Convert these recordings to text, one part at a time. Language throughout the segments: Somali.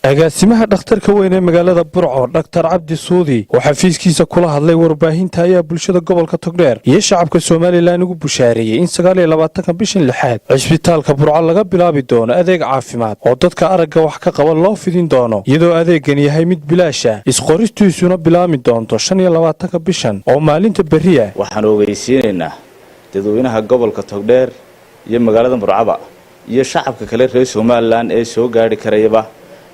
Agaasimaha dhakhtarka weyn ee magaalada Burco, Dhaktar Cabdi Suudi, oo xafiiskiisa kula hadlay warbaahinta, ayaa bulshada gobolka Togdheer iyo shacabka Somaliland ugu bushaareeyey in 29-ka bishan lixaad cisbitaalka Burco laga bilaabi doono adeeg caafimaad oo dadka aragga wax ka qaba loo fidin doono, iyadoo adeegan yahay mid bilaasha, isqoristiisuna bilaami doonto 25-ka bishan oo maalinta berriya. Waxaan ogeysiinaynaa dadweynaha gobolka Togdheer iyo magaalada Burcaba iyo shacabka kale reer Somaliland ee soo gaadhi karayaba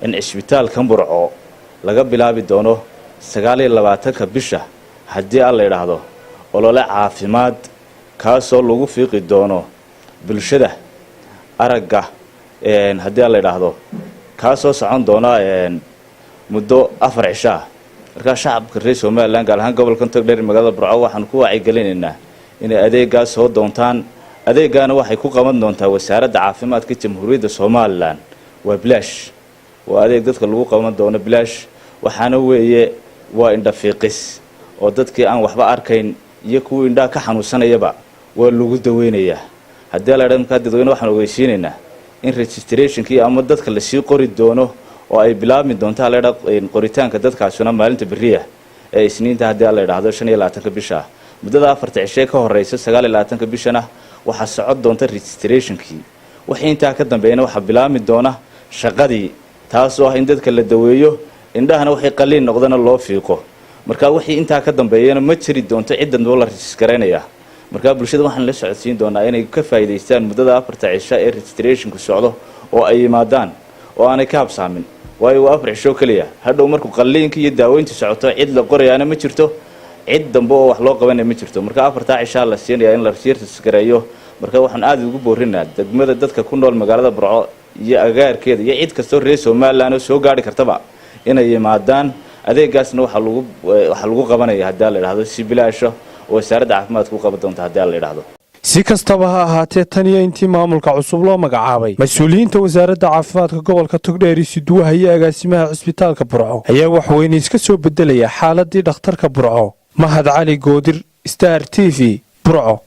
in cisbitaalkan Burco laga bilaabi doono 29-ka bisha, haddii Alla idhaahdo, olole caafimaad, kaasoo lagu fiiqi doono bulshada aragga, haddii Alla idhaahdo, kaasoo socon doona muddo 4 cisho ah. Markaa shacabka reer Somaliland, gaar ahaan gobolkan Togdheer, magaalada Burco, waxaan ku wacyigelinaynaa inay adeegaas soo doontaan. Adeegaana waxay ku qaban doontaa Wasaaradda Caafimaadka Jamhuuriyadda Somaliland. Waa bilaash, waa adeeg dadka lagu qaban doono bilaash. Waxaana weeye waa indhafiiqis oo dadkii aan waxba arkayn iyo kuwii indhaha ka xanuunsanayaba waa lagu daweynayaa, haddii la idhahdo. Markaa dadweyne waxaan ogeysiinaynaa in registrationkii ama dadka lasii qori doono oo ay bilaabmi doonto la idhaa qoritaanka dadkaasuna maalinta beriya ee Isniinta, haddii la idhaahdo, 25-ka bisha. Muddada 4-ta cishee ka horeysa 29-ka bishana waxaa socon doonta registrationkii. Wixii intaa ka dambeeyana waxaa bilaabmi doona shaqadii, taasoo ah in dadka la daweeyo indhahana, waxay qaliin noqdana loo fiiqo. Marka wixii intaa ka dambeeyana ma jiri doonto cid danboo la register-garaynaya. Markaa bulshada waxaan la socodsiin doonaa inay ka faa'iidaystaan muddada 4-ta cisho ee registrationku socdo oo ay yimaadaan oo aanay ka habsaamin, waayo waa 4 cisho keliya. Hadhow markuu qalliinka iyo daaweyntu socoto, cid la qorayaana ma jirto, cid dambe oo wax loo qabanaya ma jirto. Marka 4-taa cishaa la siinaya in la register-gareeyo. Marka waxaan aada ugu boorinaa degmada, dadka ku nool magaalada Burco iyo agaarkeeda iyo cid kastoo reer Somaliland oo soo gaari kartaba inay yimaadaan. Adeegaasna waxaa lagu qabanaya, haddii la idhahdo, si bilaasho oo Wasaaradda Caafimaadka u qaban doonta, haddii la idhahdo. Si kastaba ha ahaatee, tan iyo intii maamulka cusub loo magacaabay, mas-uuliyiinta Wasaaradda Caafimaadka gobolka Togdheer, isuduwaha iyo agaasimaha cisbitaalka Burco, ayaa waxweyne iska soo bedelaya xaaladii dhakhtarka Burco. Mahad Cali Goodir, Star TV, Burco.